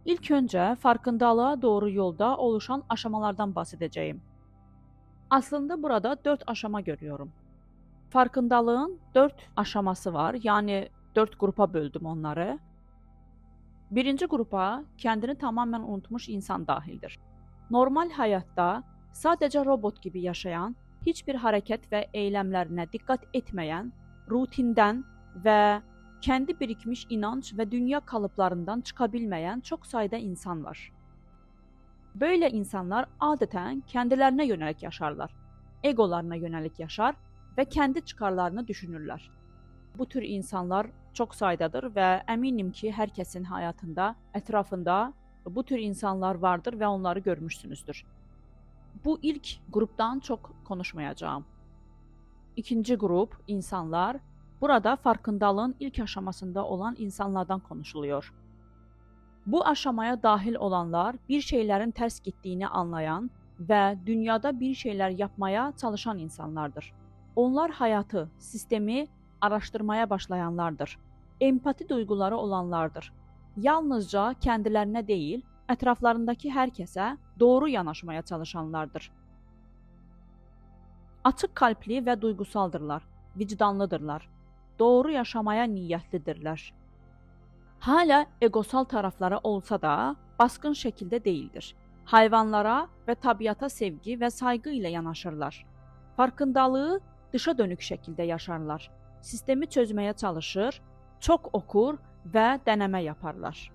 İlk öncə farkındalığa doğru yolda oluşan aşamalardan bahsedeceğim. Aslında burada 4 aşama görüyorum. Farkındalığın 4 aşaması var. Yani 4 grupa böldüm onları. Birinci grupa kendini tamamen unutmuş insan dahildir. Normal hayatta sadece robot gibi yaşayan, hiçbir hareket ve eylemlerine dikkat etmeyen, rutinden ve kendi birikmiş inanç ve dünya kalıplarından çıkabilmeyen çok sayıda insan var. Böyle insanlar adeten kendilerine yönelik yaşarlar. Egolarına yönelik yaşar ve kendi çıkarlarını düşünürler. Bu tür insanlar çok sayıdadır ve eminim ki herkesin hayatında, etrafında bu tür insanlar vardır ve onları görmüşsünüzdür. Bu ilk gruptan çok konuşmayacağım. İkinci grup insanlar, burada farkındalığın ilk aşamasında olan insanlardan konuşuluyor. Bu aşamaya dahil olanlar bir şeylerin ters gittiğini anlayan ve dünyada bir şeyler yapmaya çalışan insanlardır. Onlar hayatı, sistemi araştırmaya başlayanlardır. Empati duyguları olanlardır. Yalnızca kendilerine değil, etraflarındaki herkese doğru yanaşmaya çalışanlardır. Açık kalpli ve duygusaldırlar, vicdanlıdırlar. Doğru yaşamaya niyetlidirler. Hala egosal tarafları olsa da baskın şekilde değildir. Hayvanlara ve tabiata sevgi ve saygı ile yanaşırlar. Farkındalığı dışa dönük şekilde yaşarlar. Sistemi çözmeye çalışır, çok okur ve deneme yaparlar.